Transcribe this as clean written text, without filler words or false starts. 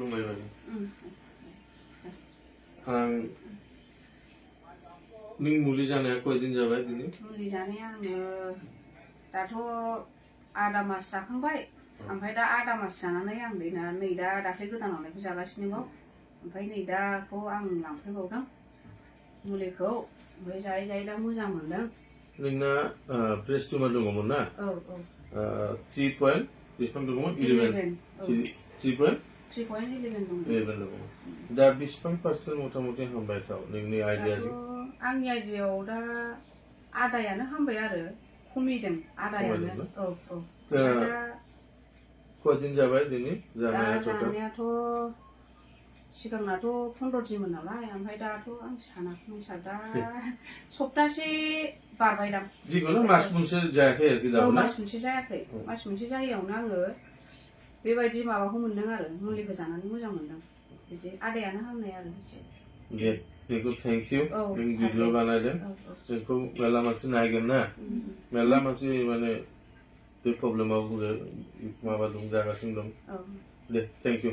दंबाय बायदि आं नों मुलि जानाया कयदिन जाबाय दिनै मुलि जानाया आङो दाथ' आदा मास जाखांबाय ओमफ्राय दा आदा मास जानानै आं नै दा दाख्लै गोदान हरनायखौ जागासिनो बाव ओमफ्राय नै दाखौ आं लांफैबावदों मुलिखौ ओमफ्राय जायै जायै दा मोजां मोनदों नोंना ब्रेस्ट टिउमार दङमोन ना औ औ 3 पॉइंट बेसेबां दङमोन 11 3.11 दङ 11 दङमोन दा बेसेबां पार्सेन्ट मथा मथि हामबाय थाव नोंनि आइडियाजों आंनि आइडियायाव दा आदायानो हामबाय आरो खमिदों आदायानो औ औ दा कयदिन जाबाय दिनै जानायाथ' सिगांनाथ' 15 दिनमोन नालाय ओमफ्राय दाथ' आं सानाखै दा सप्तासे बारबायदां जिखुनु मास मोनसे जायाखै आरोखि औ मास मोनसे जायाखै मास मोनसे जायैयावनो आङो बेबायदि माबाखौ मोनदों आरो मुलिखौ जानानै मोजां मोनदों बिदि आदायानो हामनाय आरो एसे दे बेखौ थेंक इउ नों भिडिअ बानायदों बेखौ मेरला मानसि नायगोन ना मेरला मानसि माने बे प्रब्लेमाव माबा दं जागासिनो दं दे थेंक इउ